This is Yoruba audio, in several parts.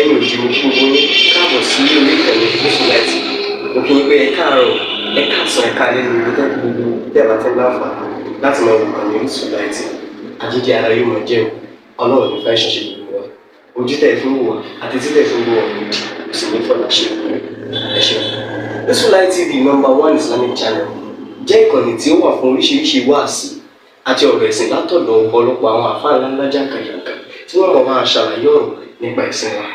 Lẹ́yìn òdi, mo kí gbogbo yín káàbọ̀ sí orí ìkànnì Orísun Light. Mo kí yín pé ẹ káàárọ̀, ẹ káàsán, ẹ káalẹ́ ní gbogbo gbogbo tẹ́ ẹ bá ti ń láǹfààní láti máa wò ìkànnì Orísun Light. Àjíjẹ ara yóò máa jẹun. Ọlọ́run ní fẹ́ ṣẹṣẹ gbogbo wa. Ojú tẹ̀ fún wò wá àti títẹ̀ fún wò wá òdì kò sì ní fọlá ṣe. Ẹ ṣeun. Orísun Light TV, number one Islamic channel, jẹ́ ìkànnì tí ó wà fún oríṣiríṣi wáàsí àti ọ̀rọ̀ ẹ̀sìn látọ̀dọ̀ ọ̀pọ̀lọpọ̀ àwọn àfáà ńláńlá jàǹkàjàǹkà tí wọ́n mọ̀ máa ṣàlàyé ọ̀rọ̀ nípa ẹ̀sìn wa.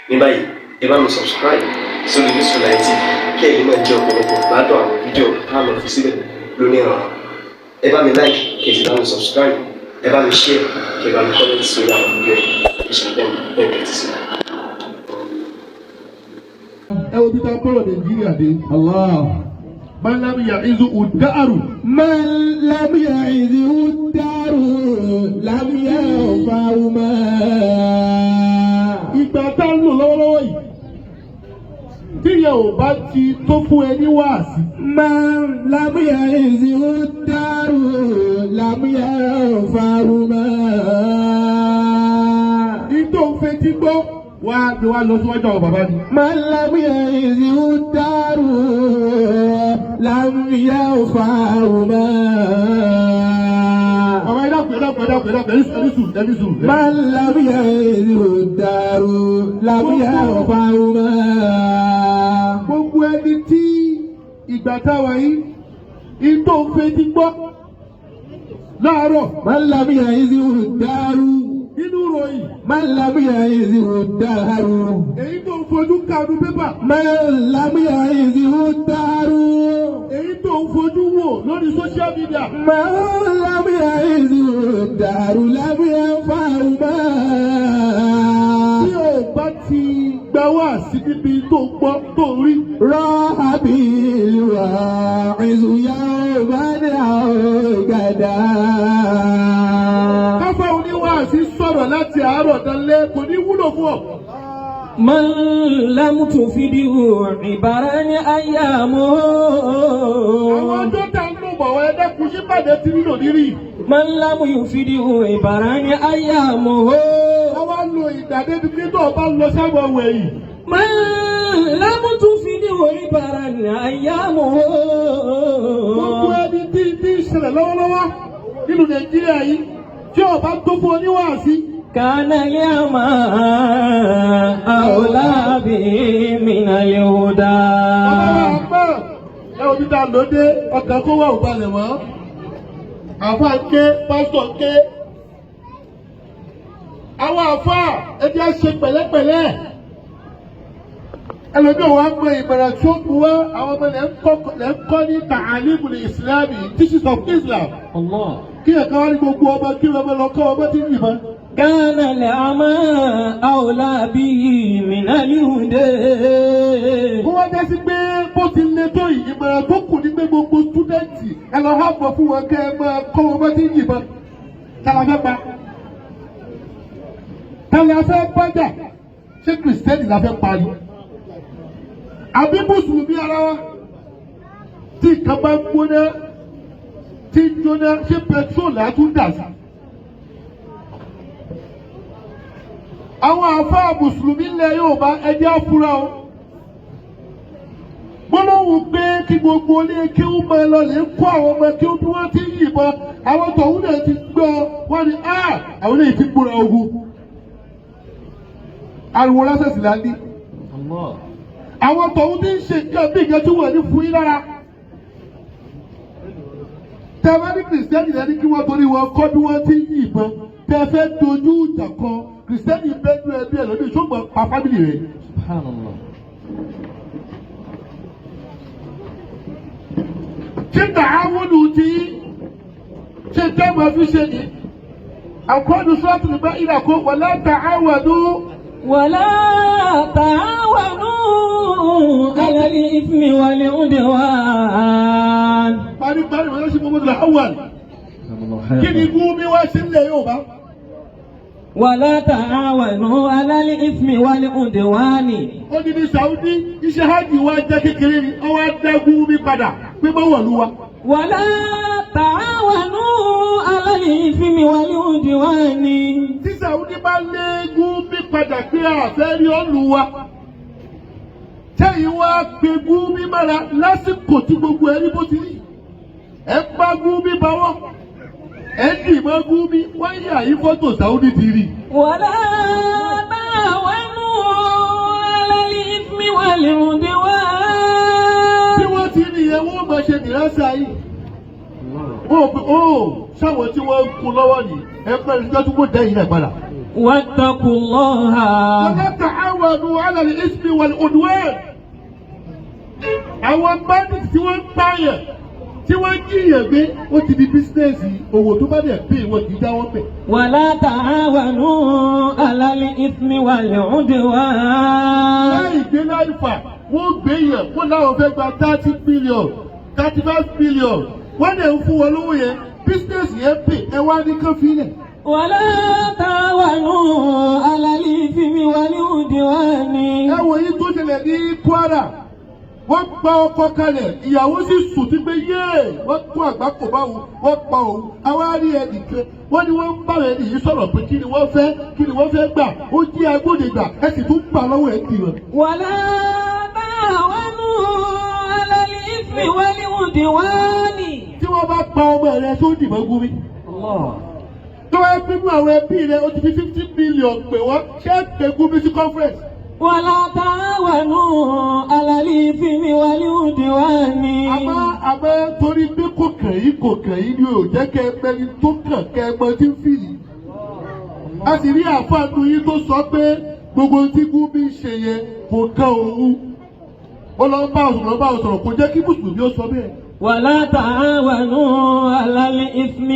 Ní báyìí, ẹ bá mi subscribe sórí Orísun Light TV kí ẹ̀yin náà jẹ́ ọ̀pọ̀lọpọ̀ gbádùn àwọn fídíò tá a lọ fi síbẹ̀ lónìí ọ̀rọ̀. Ẹ bá mi like, kí ẹ sì bá mi subscribe, ẹ bá mi share, kí ẹ bá mi comment sórí àwọn fídíò yìí. Ẹ ṣe bẹ́ẹ̀ bẹ́ẹ̀ tẹ́tí sí. Ẹ wo bí tá a bọ̀rọ̀ Nàìjíríà dé. Allah. Man lam ya'izu ad-dahru. من لم يعزه الدهر لم ينفعه. Ìgbà tá a ń lò lọ́wọ́lọ́wọ́ yìí, tíyẹn ò bá ti tó fún ẹ ní wáàsí. من لم يعزه الدهر لم ينفعه. Ìtò ń fetí gbọ́ wá gbé wá lọ síwájú àwọn bàbá mi. من لم يعزه الدهر لم ينفعه. Bàbá, ẹ dákun, ẹ dákun, ẹ dákun, ẹ dákun, ẹni sùn, ẹni sùn. من لم يعزه الدهر لم ينفعه. Gbogbo ẹni tí ìgbà táwa yìí, ìtò ń fetí gbọ́ láàárọ̀ من لم يعزه الدهر nínú ìròyìn, من لم يعزه الدهر èyí tó ń fojú kanu pépà, من لم يعزه الدهر èyí tó ń fojú wò lórí social media. من لم يعزه الدهر لم ينفعه. Tí o bá ti gba wá sí níbi tó ń gbọ́ tó ń rí. راح به الواعظ يوما أو غدا. Káfá oníwàásí sọ̀rọ̀ láti àárọ̀ dalẹ́, kò ní wúlò fún ọ. من لم تفده عبرا أيامه. Àwọn ọjọ́ tá ń lò bọ̀ wá, ẹ dẹ́kun, sípàdé tí nílò nírì. من لم يفده عبرا أيامه. Wọ́n wá lo ìgbà débi pé tó o bá lọ sáwọn wẹ̀yìn. من لم تفده عبرا أيامه. Gbogbo ẹni tí ń ṣẹlẹ̀ lọ́wọ́lọ́wọ́ nínú Nàìjíríà yìí, tí o bá tó fún oníwàásí. كان الأعمى أولى به من الهدى. Bàbá wa gbọ́, ẹ wo bí tá a lò dé, ọkàn kó wà ò balẹ̀ mọ́. Àfa ń ké, pásítọ̀ ń ké. Àwọn àfa, ẹbí á ṣe pẹ̀lẹ́pẹ̀lẹ́. Ẹlòmíì wàá mọ ìmọ̀ràn tó mú wá. Àwọn ọmọ lẹ́ ń kọ́ ní ta'alimul Islami, teachings of Islam. الله. Kí ẹ̀ka wá ní gbogbo ọmọ kí ọmọ lọ kọ́ ọmọ tí ń yìnbọn. كان الأعمى أولى به من الهدى. Kó wá jẹ́ sí pé bó ti le tó yìí, ìmọ̀ràn tó kù ní pé gbogbo student, ẹ lọ hàn bọ̀ fún wọn kẹ́ ẹ máa kọ́ wọn bá ti ń yìnbọn. Tàlà fẹ́ pa? Tàlà fẹ́ bájà? Ṣé Kìrìsìtẹ́nì la fẹ́ pa ni? Àbí Mùsùlùmí ara wa? Tí nǹkan bá gbóná, tí ń jóná, ṣé petrol á tún dà sí? Àwọn àfáà Mùsùlùmí ilẹ̀ Yorùbá, ẹjẹ́ àfúrá o. Gbólóhùn pé kí gbogbo ilé kéwú máa lọ lè kó àwọn ọmọ kéwú bí wọ́n ti ń yìnbọn, àwọn tọ̀hún náà ti gbọ́ wọ́n ní á àwọn eléyìí ti gbóra ogun. Ariwo lásán sì là ń ní. Àwọn tọ̀hún ti ń ṣe nǹkan bí nǹkan tí wọ́n ní fún yín lára. Tẹ́ bá ní Kìrìsìtẹ́nì lẹ́ni kí wọ́n torí wọn kọ́ bí wọ́n ti ń yìnbọn, tẹ́ fẹ́ dojú ìjà kọ Kìrìsìtẹ́nì bẹ́ẹ̀ ní ẹbí ẹ̀ lómi ìṣògbọ́n pa family rẹ̀. Subhanallah. Ṣé tààwọnù tí ṣe tẹ́mọ̀ fi ṣe ní àkọọ́dù sọ́ọ̀tù nígbà ìlàkó wala ta'awanu. ولا تعاونوا على الإثم والعدوان. Paríparí wọn lọ́sí gbogbo làwọn. Kí ni Gúmi wá sí ilẹ̀ Yorùbá? ولا تعاونوا على الإثم والعدوان. Ó ní ní Saudi, iṣẹ́ hajj wa jẹ́ kékeré ni ó wá dá Gúmi padà pé bá wọ̀lú wa. ولا تعاونوا على الإثم والعدوان. Tí Saudi bá lé Gúmi padà pé àfẹ́ rí ọ́lù wa. Tẹ́yìn wá pe Gúmi mára lásìkò tí gbogbo ẹni bó ti rí. Ẹ ń bá Gúmi báwọ́. Ẹ ń dì mọ́ Gúmi, wọ́n yà yí fọ́tò Sáúdí ti rí. ولا تعاونوا على الإثم والعدوان Bí wọ́n ti rí yẹn, wọ́n máa ṣe nìránṣẹ́ yìí. Ó ó sáwọn tí wọ́n ń kun lọ́wọ́ nìyí, ẹ pẹ́ ìjọ́ tí wọ́n dẹ́yìn náà padà. واتقوا الله ولا تعاونوا على الإثم والعدوان. Àwọn bandits tí wọ́n ń pààyàn tí wọ́n ń jíyàn gbé ó ti di business owó tó bá dẹ̀ pé wọ́n kì í dáwọ́ bẹ̀. ولا تعاونوا على الإثم والعدوان Láì gbé láì fà, wọ́n gbé yàn wọ́n láwọn fẹ́ gba 30 billion, 35 billion, wọ́n dẹ̀ ń fún wọn lówó yẹn, business yẹn pè ẹ wá ní kán fílẹ̀. ولا تعاونوا على الإثم والعدوان Ẹ wò yí tó ṣẹlẹ̀ ní Kwara, wọ́n gba ọkọ kalẹ̀, ìyàwó sì sùn tí pé yéè wọ́n kó àgbákò báwo wọ́n pa òun. Àwa rí ẹnìkan, wọ́n ní wọ́n ń bá ẹni yìí sọ̀rọ̀ pé kí ni wọ́n fẹ́, kí ni wọ́n fẹ́ gbà, ó jí agbódegbà, ẹ sì tún gbà lọ́wọ́ ẹ̀ dì wọ́n. ولا تعاونوا على الإثم والعدوان Tí wọ́n bá pa ọmọ rẹ tó dìbọn gún mi, الله tó wáyé pínpín àwọn ẹbí rẹ ó ti fi 50 million pè wọ́n, ṣé é pè gún mi sí conference? ولا تعاونوا على الإثم والعدوان Àmọ́ torí pé kò kàn yín, kò kàn yín ni ò jẹ́ kẹ́ ẹ mẹ́ni tó kàn kẹ́ ẹ mọ tí ń fìlì. A sì rí àfáànù yín tó sọ pé gbogbo tí Gúnmi ṣe yẹn kò kàn òun. Ó lọ ń bá òun lọ bá òun sọ̀rọ̀, kò jẹ́ kí mùsùlùmí ó sọ bẹ́ẹ̀. ولا تعاونوا على الإثم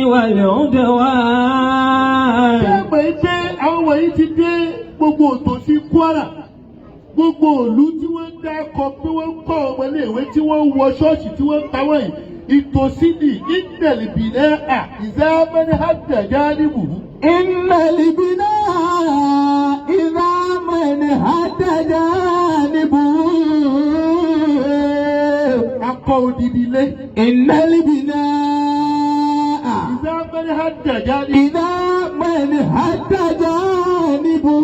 والعدوان Ṣé ẹ mọ̀ yín pé àwọn wọ̀nyí ti dé gbogbo òtòṣì Kwara, gbogbo òlú tí wọ́n ń dákọ pé wọ́n ń kọ́ ọmọ iléèwé tí wọ́n ń wọ ṣọ́ọ̀ṣì tí wọ́n ń pa wọ́n yìí, ìtòsí ni ìnẹ̀lìbìnẹ́ à ìzámẹ́ni hàdàjà ní bùrú. إن البناء إذا من هد جانبه Akọ odidi ilé. إن البناء Ìzámẹ́ni hàdàjà ní. إذا من هد جانبه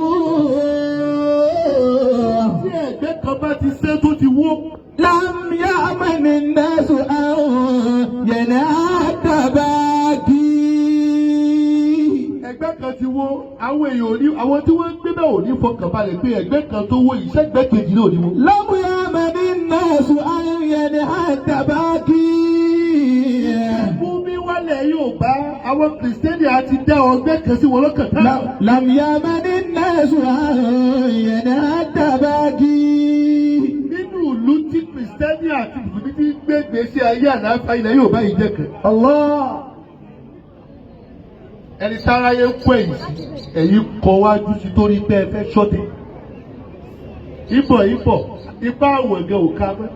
Tí ẹ̀gbẹ́ kan bá ti ṣe tó ti wó. لم يأمن الناس أن ينهد باقي Ẹgbẹ́ kan ti wó, àwọn èèyàn ò ní, àwọn tí wọ́n ń gbé bẹ́ẹ̀ ò ní fọkànbalẹ̀ pé ẹgbẹ́ kan tó wó yìí sẹ́gbẹ́ kejì náà ò ní wó. لم يأمن الناس أن ينهد باقي Gúnmi wálẹ̀ yóò bá àwọn kìrìsìtẹ́nì àti dá ọgbẹ́ kan sí wọn lọ́kàn tá. لم يأمن الناس أن ينهد باقي Nínú ìlú tí kìrìsìtẹ́nì àti mùsùlùmí ti ń gbé gbèsè ayé àlàáfíà, ilẹ̀ yóò bá yìí jẹ́ kan. الله Ẹni sáráyé ń kó ẹ̀yìn sí, ẹ̀yìn kọ wájú sí torí pé ẹ fẹ́ ṣọ́dẹ. Ìbọ̀ ìbọ̀, ipá àwọ̀ ẹ̀gẹ́ ò ká mọ́.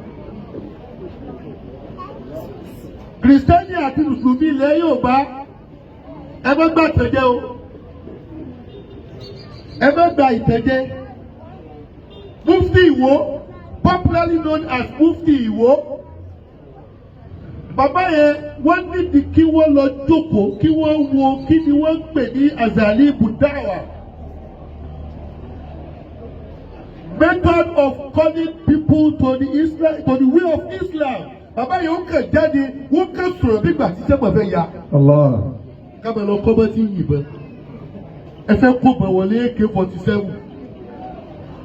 Kìrìsìtẹ́nì àti mùsùlùmí ilẹ̀ yóò bá, ẹ má gbà tẹ̀jẹ́ o. Ẹ má gba ìtẹ̀jẹ́. Mufti Ìwó, popularly known as Mufti Ìwó. Bàbá yẹn, wọ́n níbi kí wọ́n lọ jókòó kí wọ́n wo kí ni wọ́n ń pè ní azali budawa. Method of calling people to the Islam, to the way of Islam. Bàbá yẹn ó kàn jáde, wọ́n kàn sọ̀rọ̀ nígbà tí sẹ́gbọ̀n fẹ́ ya. الله Kábẹ̀ lọ kọ́ bọ́ tí ń yìnbọn. Ẹ fẹ́ kó bọ̀ wọlé AK-47.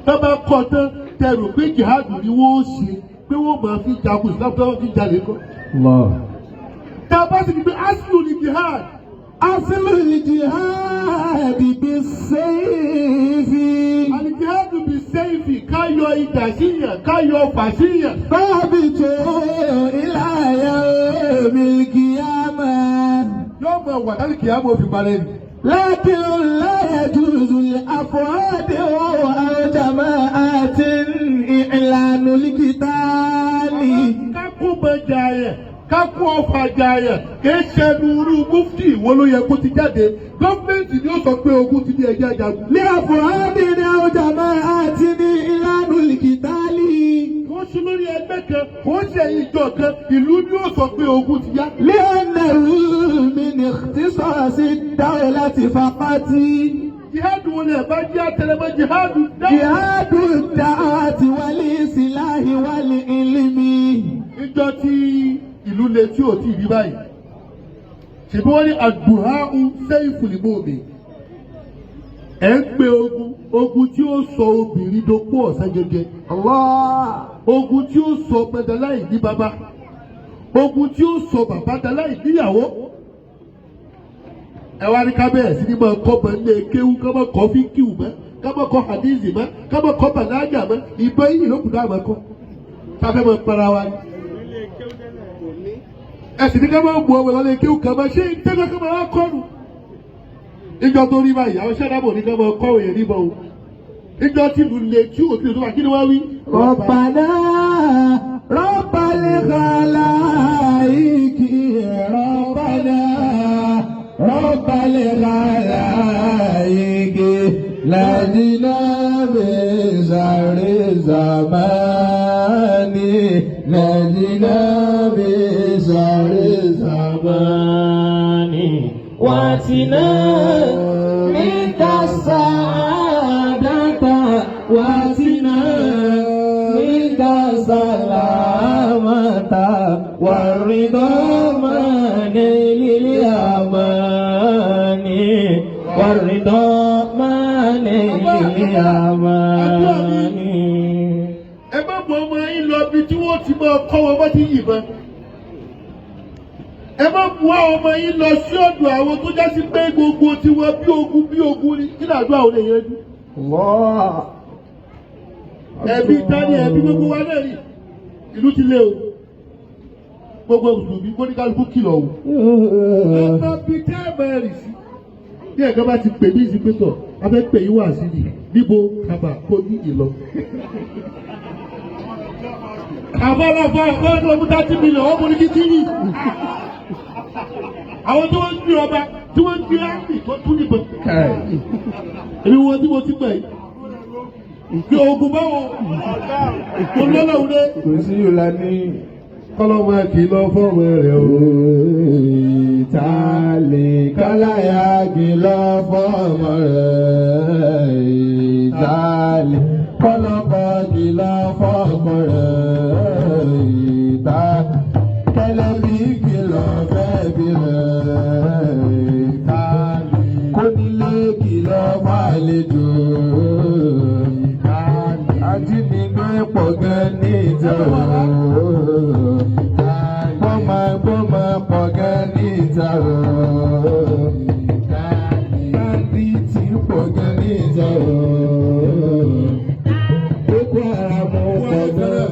Tọ́ba kọ́ tán, tẹrù pé jihad ni wọ́n ó ṣe pé wọ́n máa fi jagun Islam tó wọ́n fi jalè kọ́. الله Tá a bá sì ní pé aslu ni jihad. أصل الجهاد بالسيف Alijihadu bi sẹ́yìfì, ká yọ idà síyàn, ká yọ ọfà síyàn. ثابت إلى يوم القيامة Yóò máa wà láti kìí àmọ́ òfin parẹ́ ni. لكن لا يجوز لأفراد أو جماعات إعلان القتال Ká kó bọ jàyẹ̀, ká kó ọfà jàyẹ̀, kì í ṣẹnu irú mufti Ìwó ló yẹ kó ti jáde. Gọ́ọ̀mẹ̀ntì ni ó sọ pé ogun ti di ẹjẹ́ ajagun. لأفراد أو جماعات إعلان القتال Kò ṣe lórí ẹgbẹ́ kan, kò ṣe ìjọ kan, ìlú ni ó sọ pé ogun ti yá. لأنه من اختصاص الدولة فقط. Jihadu wo lè bá jẹ́ àtẹlẹmọ́ jihadu dá. جهاد الدعوة والإصلاح والعلم. Ìjọ tí ìlú le tí ò tí ì rí báyìí. Ṣèbí wọ́n ní àdùháù sẹ́yìn mọ́ọ̀mí. Ẹ̀ ń pe ogun, ogun tí ó sọ obìnrin dopó ọ̀sán gẹ́gẹ́. Allah. Ogun tí ó sọ ọmọ daláì ní bàbá. Ogun tí ó sọ bàbá daláì níyàwó. Ẹ wá ní kábẹ́ẹ̀sì ní máa kọ́ mọ́ ilé kéwú, ká máa kọ́ fíkìú mọ́, ká máa kọ́ hadizi mọ́, ká máa kọ́ bàlágà mọ́, ìbọn yìí ló kù dáa máa kọ́. Sáfẹ́ máa para wa ni. Ẹ sì ní ká máa mú ọmọ lọ́lé kéwú kan máa ṣe ìtẹ́gbẹ́ ká máa kọ́ nù. Ìjọ tó rí báyìí, àwọn sẹ́dáàbò ní ká máa kọ́ òye níbọn o. Ìjọ tí ìlú le tí òkè tó wà kí ni wọ́n wí? ربنا رب الخلائق ربنا رب الخلائق نجنا من شر الزمان نجنا من شر الزمان واتنا منك السعادة واتنا منك السلامة والرضا مع نيل الأمان والرضا مع نيل الأمان. Ẹ má mọ ọmọ yín lọ bí tí wọ́n ti máa kọ́ wọn bá ti yìnbọn. Ẹ má mú àwọn ọmọ yín lọ sí ọ̀dọ̀ àwọn tó já sí pé gbogbo tiwọn bí ogun bí ogun ni kí làdúrà ò lè yanjú. Allah. Ẹbí tani ẹbí gbogbo wa náà ni ìlú ti lé o. Gbogbo mùsùlùmí kó ní kálukú kìlọ̀ o. Ẹ má bí tẹ́ ẹ máa rì sí. Bí ẹ̀ka bá ti pè mí sí pé tọ̀, a fẹ́ pè yín wá sí ni níbo kàbà kó ní ìlọ. Àfọlọ́fọ́ ọ̀gbọ́n ọdún 30 million ọmọ ní kí tv. Àwọn tí wọ́n ń gbé ọba tí wọ́n ń gbé ámì tó tún níbọn. Èmi wọn tí mo ti gbà yìí. Gbé ogun báwo? Mo lọ́lọ́ òde. Kò sí ìlà ní. Kọ́lọ́mọ kì í lọ fọ́ọ̀mù rẹ̀ o. Ìtàlẹ̀ kọ́láyà kìlọ̀ fọ́mọ rẹ̀. Ìtàlẹ̀ kọ́lọ́kọ́ kìlọ̀ fọ́kọ rẹ̀. Ìtàlẹ̀ kẹlẹ́bí kìlọ̀ fẹ́bi rẹ̀. Ìtàlẹ̀ kónílé kìlọ̀ fàlejò. Ìtàlẹ̀ ajínigbé pọ̀ gan ní ìta o. Gbọ́mọ pọ̀ gan ní ìta o. Báńdíìtì pọ̀ gan ní ìta o. Boko Haram pọ̀ gan